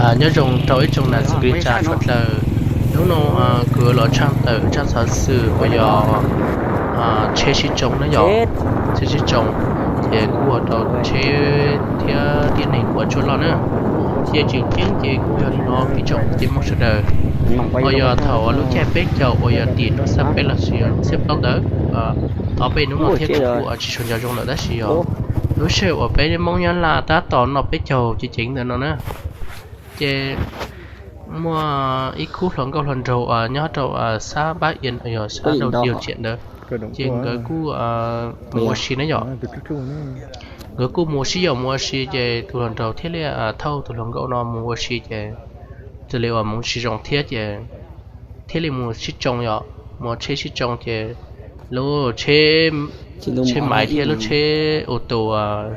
Nyob zoo rau ib tsoom nam txiv kwv tij sawv daws. Hnub no kuv los tshaj tawm tshaj xov xwm uas yog tsheb sib tsoo na yog, tsheb sib tsoo, ces kuj ua rau tsheb thiab tib neeg puas tsuaj loj na. Ces tseem ceeb ces kuj yog li no ib tsoom kwv tij Hmoob sawv daws, uas yog thaum lub caij peb caug uas yog tim rau xab peb los sis yog xiab plaub ntawd, tau peb hnub no thiab kuv kuj tsis tshua nco zoo lawm tab sis yog lub sij hawm uas peb Hmoob Nyab Laj tab tom noj peb caug ceev ceev ntawm no na, ces muaj ib khub hluas nkauj hluas nraug nyob rau sab Npab Ias yog sab rau Diav Tsiam ntawd, ces nkawd kuj mus ua si na yom. Nkawd kuj mus sib yaum mus ua si ces tus hluas nraug thiaj li thauj tus hluas nkauj no mus ua si ces raws li uas hmoov tsis zoo thiab ces thiaj li mus sib tsoo yom, mus tsheb sib tsoo ces lub tsheb maiv thiab lub tsheb ua tus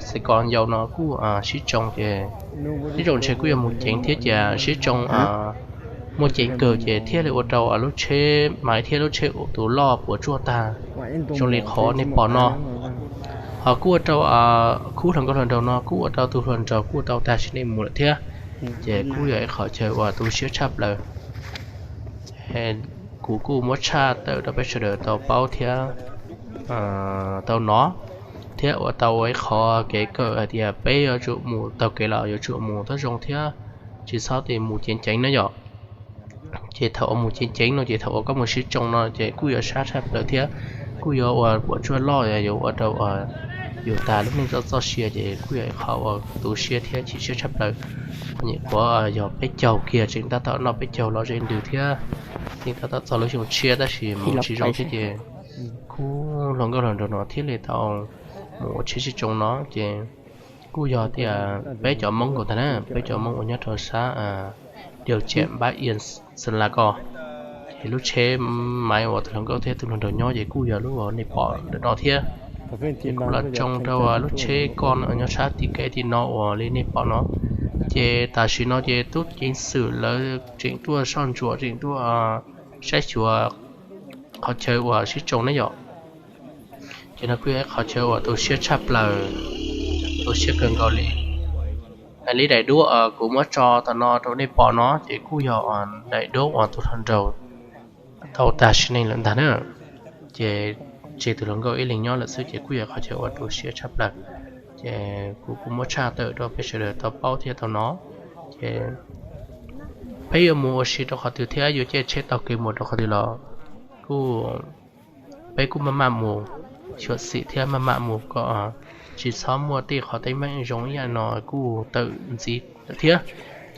xi kos yau no kuj sib tsoo ces ib tsoom ntshe kuj yog mus ceev thiab ces sib tsoo muaj ceev kawg ces thiaj li ua rau lub tsheb maiv thiab lub tsheb ua tus loj puas tsuaj tag zoo li qhov nej pom no. Ho kuj ua rau khub hluas nkauj hluas nraug no kuj ua rau tus hluas nraug kuj tau tag sim neej mus lawm thiab, ces kuj yog ib qhov chaw uas tu siab tshaj plaws. Kuv kuj muab tshaj tawm rau peb sawv daws tau paub thiab tau hnov, thiab ua tau ua ib qhov kev kawm hais tias peb yuav tsum mus taug kev los yuav tsum mus tau zoo thiab tsis txhob mus ceev ceev na yom. Ces thaum uas mus ceev ceev no ces thaum uas koj mus sib tsoo no ces kuj yuav sab tshaj plaws thiab kuj yuav ua puas tsuaj loj yuav ua rau yus tas lub neej txoj txoj sia ces kuj yog ib qhov uas tu siab thiab chim siab tshaj plaws. Qhov nyuam qhuav yog peb caug kiag tseem tab tom noj peb caug los ze ntws thiab tseem tab tom txog lub xyoo tshiab tab sis mus tsis zoo thiab ces khub hluas nkauj hluas nraug no thiaj li tau mus ua tsheb sib tsoo no ces kuj yog tias peb cov Hmoob nkaus ntag na, peb cov Hmoob uas nyob rau sab Diav Tsiam Npab Ias Xeev Las ko, ces lub tsheb maiv uas tus hluas nkauj thiab tus hluas nraug nyob ces kuj yog lub uas nej pom ntawm no thiab. Ces kuj los tsoo rau lub tsheb ko nyob sab tim kev tim no uas li nej pom no. Ces tam sim no ces tub ceev xwm lawv tseem tuaj soj ntsuam tseem tuaj saib xyuas qhov chaw uas sib tsoo ne yom. Ces no kuj yog ib qhov chaw uas tu siab tshaj plaws, tu siab kawg nkaus li. Hais li daim duab kuv muab tso tam no rau nej pom no ces kuj yog daim duab uas tus hluas nraug tau tag sim neej lawm ntag na. Ces tseg tus hluas nkauj ib leeg nyob lawm xwb ces kuj yog qhov chaw uas tu siab tshaj plaws. Ces kuv kuj muab tshaj tawm rau peb sawv daws tau paub thiab tau hnov. Ces peb yuav mus ua si rau qhov twg thiab yuav caij tsheb taug kev mus rau qhov twg los kuj, peb kuj maj mam mus xyuam xim thiab maj mam mus kom tsis txhob muaj tej qhov teeb meem zoo ib yam no kuj tawm ntxiv lawm thiab.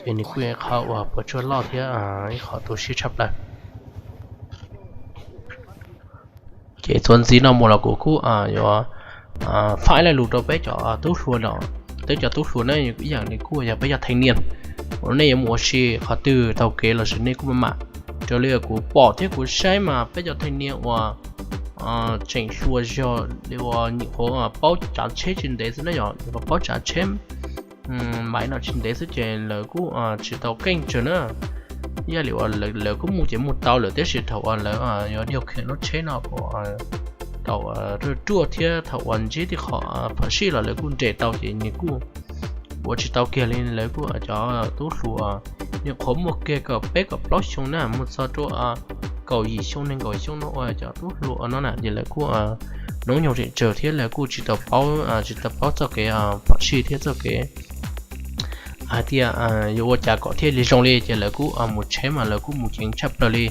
Ces nws kuj yog ib qhov uas puas tsuaj loj thiab ib qhov tu siab tshaj plaws. Ces txuas ntxiv no mus los kuv kuj yuav faib laij lus rau peb cov tub hluas no. Peb cov tub hluas ne ib yam li kuj yog peb cov theej niaj uas nej yuav mus ua si qhov twg taug kev los sis nej kuj maj mam. Raws li kuv pom thiab kuv saib mas peb cov theej niaj uas tseem hluas zog li uas nyuam qhuav paub tsav tsheb tsis ntev xwb na yom, nyuam qhuav paub tsav tsheb maiv no tsis ntev xwb ces lawv kuj tsis tau keej tsawg na. Ib yam li uas lawv kuj mus ces mus tau lawm tiam sis thaum uas lawv yuav diag khiam lub tsheb no kom tau ruaj ruaj thiab thaum uas ntsib tej qhov phom sij los lawv kuj nres tau ces nws kuj ua tsis tau kiag li. Lawv kuj cov tub hluas nyuam qhuav muaj kiag kaum peb kaum plaub xyoo na mus txog rau kaum yim xyoo nees nkaum xyoo no ua cov tub hluas no na ces lawv kuj hnub nyoog tseem tsawg thiab lawv kuj tsis tau paub, tsis tau paub txoj kev phom sij thiab txoj kev hais tias yuav ua cas kom thiaj li zoo li ces lawv kuj mus tsheb mas lawv kuj mus ceev tshaj plaws li.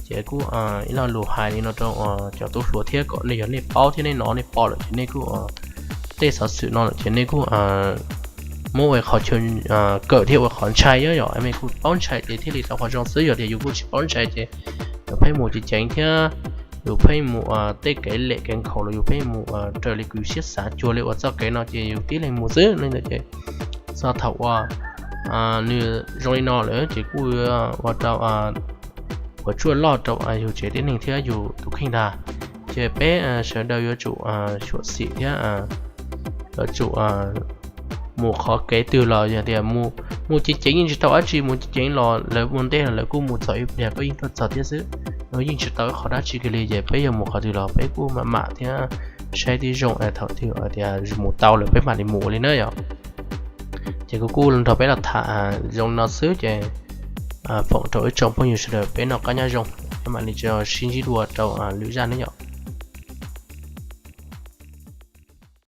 Ces kuj ib lo lus hais li no rau cov tub hluas thiab kom nej yog nej paub thiab nej hnov nej pom lawm ces nej kuj tej xov xwm no lawm ces nej kuj muab ua qhov chaw kawm thiab ua qhov ntshai yom, nej kuj paub ntshai ces thiaj li tau qhov zoo xwb. Yog tias yus kuj tsis paub ntshai ces yus pheej mus ceev ceev thiab yus pheej mus tej kev lem kev nkhaus los yus pheej mus raws li kws siab xav cuag li uas txoj kev no ces yus tib leeg mus xwb ne ntawd ces txog thaum uas nws zoo li no lawm ces kuj ua rau puas tsuaj loj rau yus tsev tib neeg thiab yus tus kheej ntag. Ces peb sawv daws yuav tsum xyuam xim thiab yuav tsum mus qhov kev twg los yog tias mus ceev ceev yeej tsis tau dab tsi, mus ceev ceev los lawv mus ntej los lawv kuj mus txog ib pliag koj yeej tuaj txog thiab xwb, yeej tsis tau ib qhov dab tsi kiag li. Ces peb yog mus qhov twg los peb kuj mam mam thiab saib tib zoo thaum twg tias mus tau lawm peb mam li mus ua li na yom. Ces kuv kuj nrog peb los tham zoo no xwb ces foom rau ib tsoom phooj ywg sawv daws peb noj qab nyob zoo, mam li sib ntsib dua rau lwm zaj nawb yom.